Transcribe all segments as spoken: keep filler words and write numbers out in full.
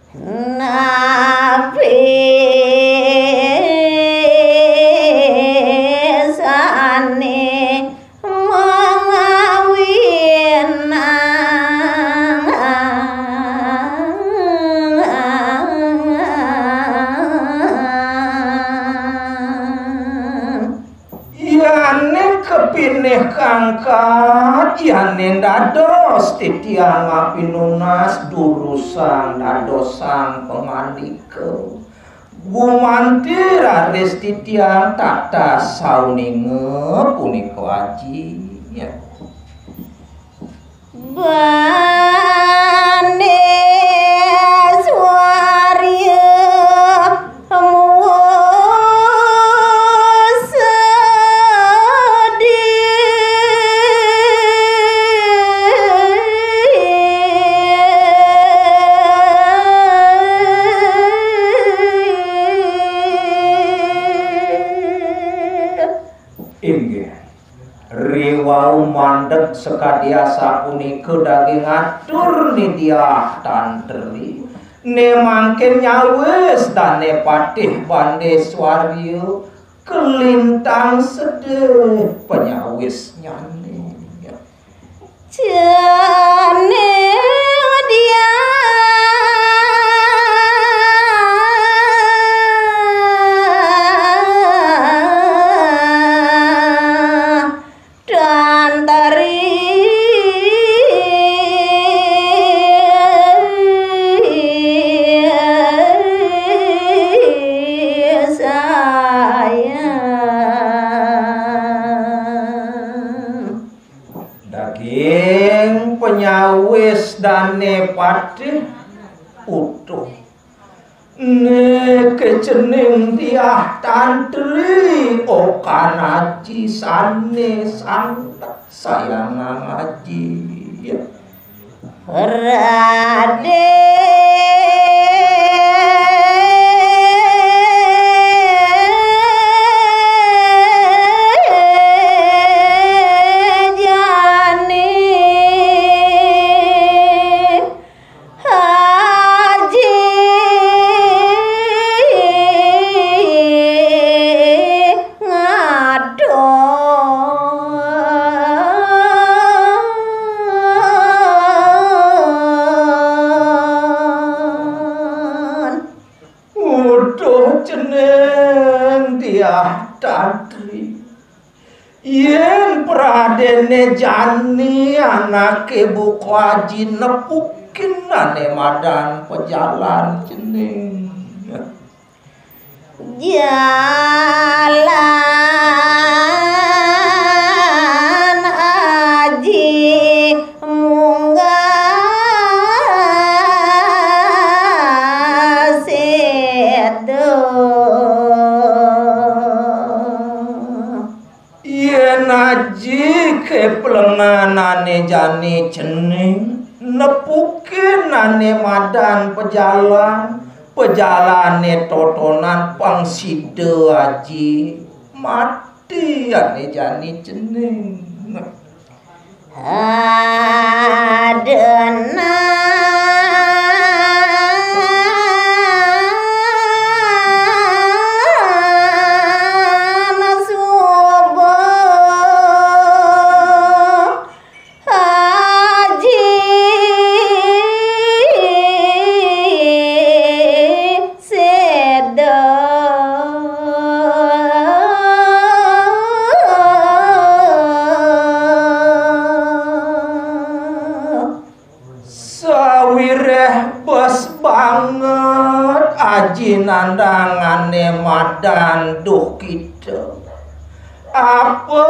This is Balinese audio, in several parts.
Napi sané mangawinang? Yané kapinih kangkat, yané dados titiang mapinunas durusang dadosang pangandika. Gumanti raris titiang tatas sauninga punika, Aji. Bandéswarya musedhi. Inggih. Riwau mandeg sakadi asapunika daging atur Ni Diah Tantri. Né mangkin nyawis Dané Patih Bandéswarya kalintang sedih panyawisnyané. Cening Diah Tantri sayang. Daging panyawis Dané Patih utuh. Niki cening Diah Tantri, okan Aji sané sanget sayangang Aji. Radén Jani Aji ngadon. Uduh cening Diah Tantri. Yén pradéné jani anaké buka Aji nepukin ané madan pajalan cening. Jalan Aji munggah séda. Yén Aji ké plengan ané jani cening, nepukin ané madan pajalan, pajalané totonan pang sida Aji, mati ané jani cening. Adenan suba Aji séda. Sawiréh bes banget Aji nandang ané madan duhkita. Apa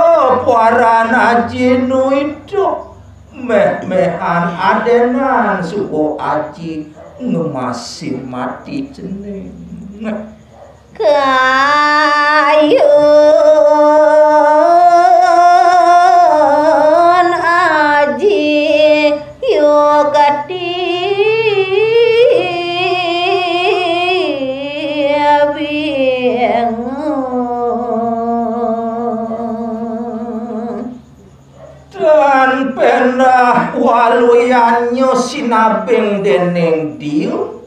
paran Aji nu idup? Méh-méhan adenan suba Aji ngemasin mati cening. Kayun Aji yukti bingung. Tan péndah waluyannya sinabing déning Diu,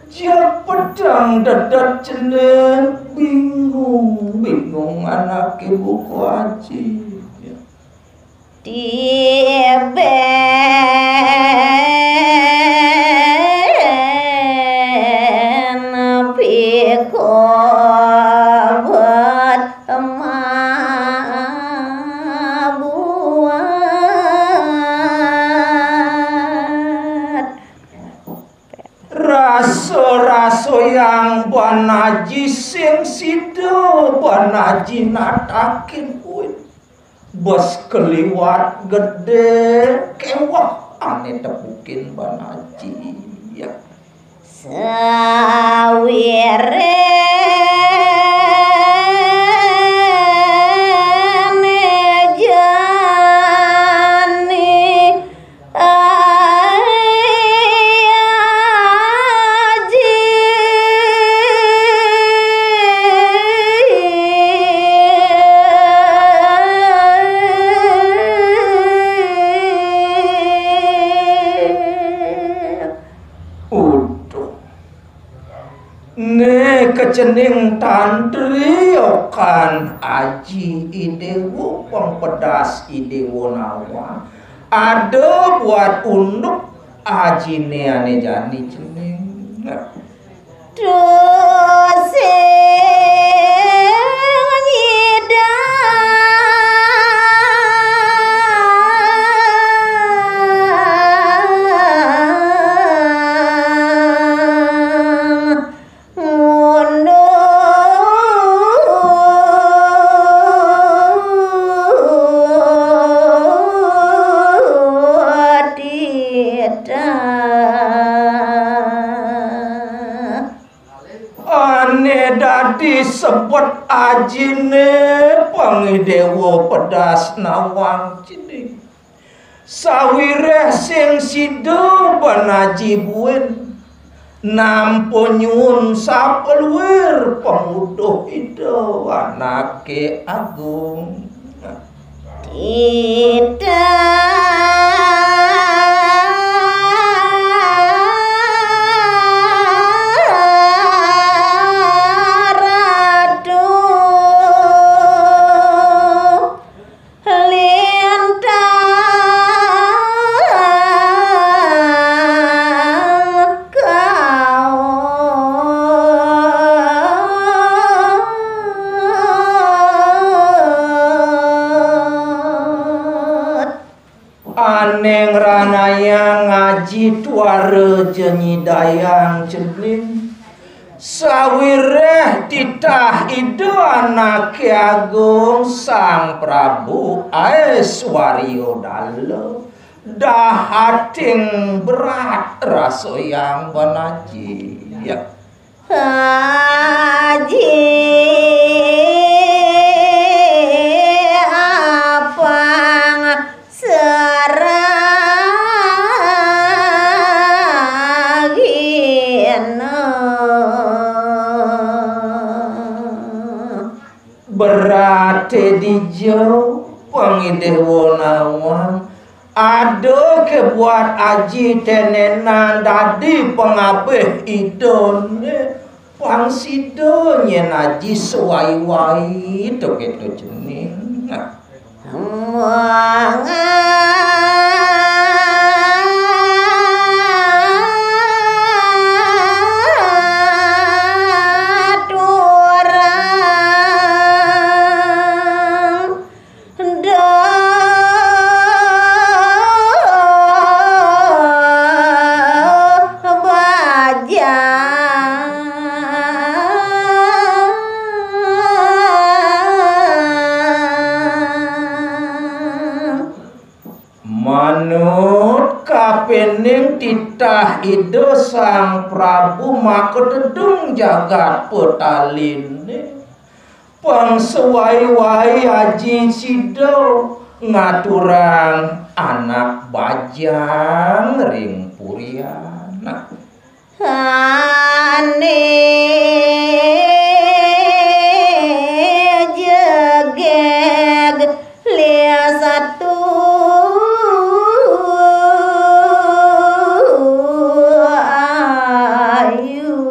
Jepedang dedet cening, bingung-bingung anaké buka aji. Tiben pikobet mabuat. Rasa-rasa yang ban aji sing sida ban aji natakin kuwi. Bes keliwat gedé kéweh ané tepukin ban aji. Ya. Sawiréh jani Uduh. Né kecening tantri okan aji I Déwa pengpedas I Déwa nawang. Ada buat unduk ajiné ané jani cening. Tusing nyidang Ané dadi sebet ajiné pang I Déwa pedas nawang cening. Sawiréh sing sida ban aji buin, nampa nyuwun sapaluir panguduh Ida anaké agung. Titah Ratu Lintang kaot. Ané ngranayang ngaji tuara ja nyidayang cening. Sawiréh titah Ida Anaké Agung Sang Prabu Aiswarya Dala, dahating berat rasa yang banaji. Ya. Aji apang saragina. Beraté dija pangidih wonawang, ada ké buat aji tenenan dadi pangabih idané, pang sida nyén aji suwai-wai to kéto cening. Nah. Mangaturang da bajang. Manut kapining titah Ida Sang Prabu makatedung jagat Petaliné, pang suwai-wai aji sida ngaturang anak bajang ring purian. Ané jegég liasatu ayu.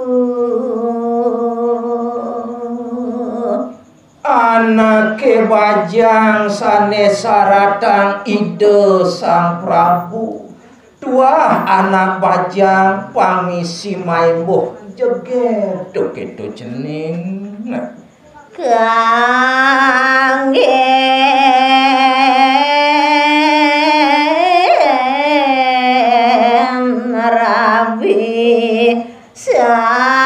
Bajang sané saratang Ida Sang Prabu. Tuah anak bajang pamisi maimbuh jegéd kéto cening. Kanggén rabi sasaliran.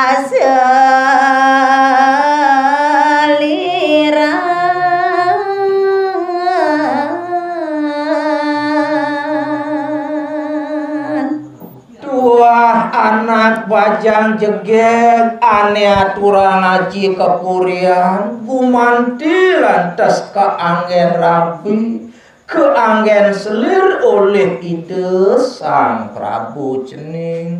Tuah anak bajang jegéd ané aturang aji kapurian, gumanti lantas kaanggén rabi, kaanggén selir olih Ida Sang Prabu cening.